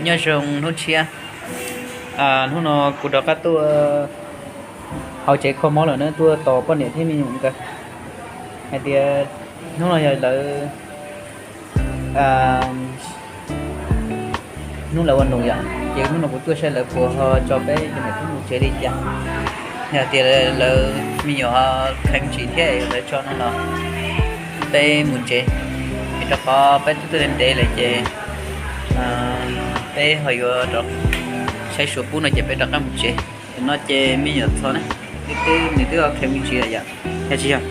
Nyob zoo hnub tshiab. Hnub no kuv rov qab tuaj hauv tsev kho mob lawm na, tuaj tos poj niam thiab me nyuam nkawd hais tias hnub no yog lawv hnub lawv ua nus yom, ces hnub no kuv tuaj saib lawv puas ho tso peb cov niam tub mus tsev li cas. Yog tias lawv me nyuam ho kheev tsis thiab lawv tso no los peb mus tsev, es rau qhov peb twb tuaj ntev lawm ces peb ho yuav rov saib Suav pub no ces peb rov qab mus tsev. Tam no ces me nyuam txog na, nws twb ho kheev me ntsis lawm yom. Yog tsis yog,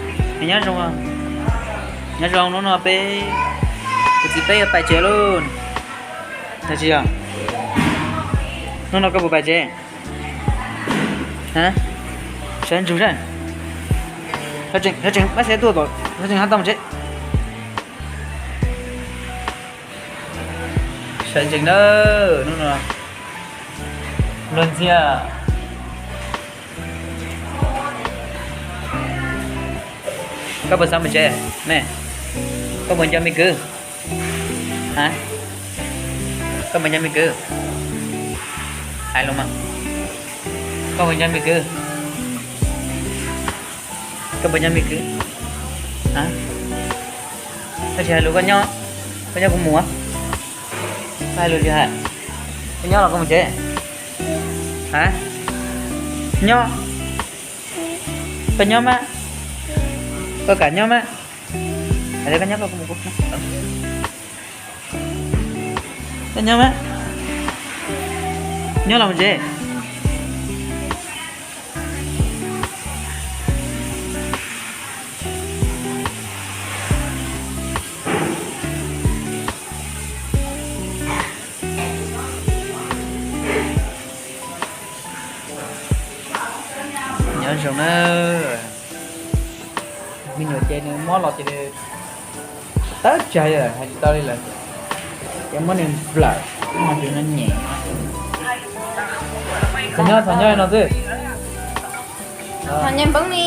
nyob zoo, nyob zoo, hnub no peb, kuv txiv peb yuav pais tsev lauj. Yog tsis yog, hnub no koj puas pais tsev? Sawv ntsug seb, sawv tsees, sawv tsees, pab sawv tuaj kom sawv tsees ho tau mus tsev. Sawv ntsees na, hnub no luag ntxhiab. Koj puas xav mus tsev ne? Koj puas nco me kwv? Koj puas nco me kwv? Hais los mas. Koj puas nco me kwv? Koj puas nco me kwv? Koj tsis hais lus, koj nyob, koj nyob kuv mus. Koj hais lus tsis hais, koj nyob los koj mus tsev. Nyob, koj nyob mas, koj kam nyob mas. Hais tias koj nyob, koj mus, koj nyob mas, nyob los mus tsev. Nyob zoo na. Me nyuam ces nws mob los ces nws tawv tsawv, hais tsis tau li lawm. Ces muab nws nplawm, muab nws nyem. Txhos nyob, txhos nyob no xwb. Npov li,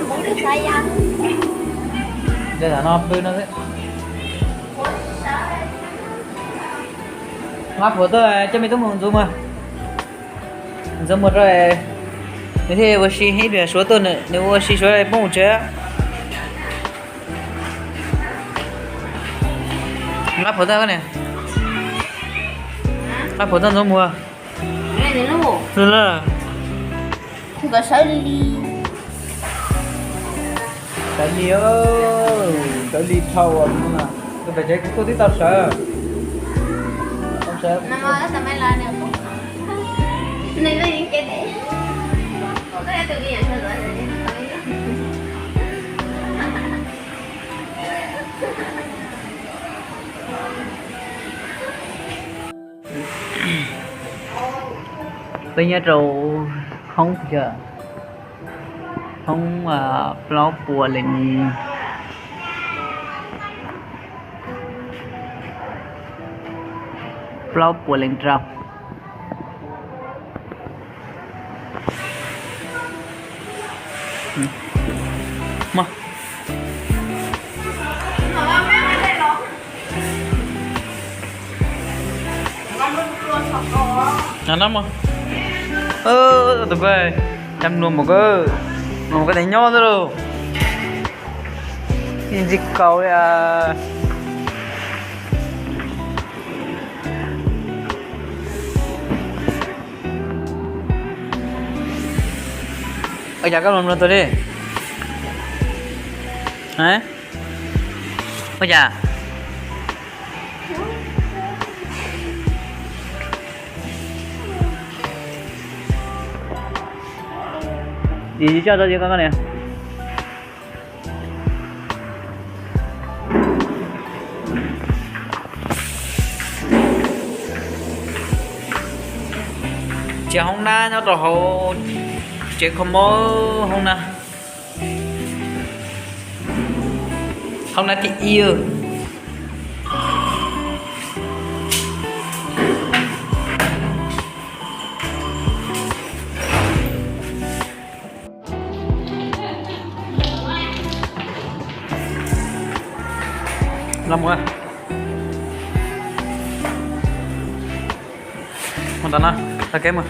npov li xav ya. Ntshe tam no pw no xwb. Nqa phuam tuaj coj me tub mus ntxuav muag. Ntxuav muag rau nws thiaj ua si, ib pliag Suav tuaj nws ua si Suav poob mus tsev. Nqa phuam tuaj, nqa phuam tuaj ntxuav muag. Sawv li, sawv li dhau, tus pem tsev kuv tuaj twb tau sawv. Peb nyob rau hoob, hoob plaub puas leej, plaub puas leej rau. Tus koj cam luag mus, koj mus koj tes nyob xwb lauj. Ntxim kaus li. Ua cas koj mluas mluas tuag li? Ua cas? Dim tsis tso tau li koj niam. Tsev hoob nab nyob rau hauv tsev kho mob hoob nab. Hoob nab thib ib. Los mus. Mus tom no, taug kev mus.